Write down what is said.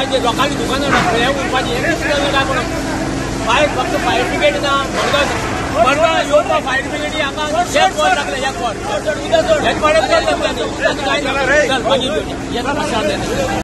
आज लोकांनी दुकानां हे उरपाची काय म्हणून फायर फक्त फायर ब्रिगेड ना मडगांव येवपा फायर ब्रिगेडी हांगा एक वर लागलें एक वर हेच वाडत चल मागीर.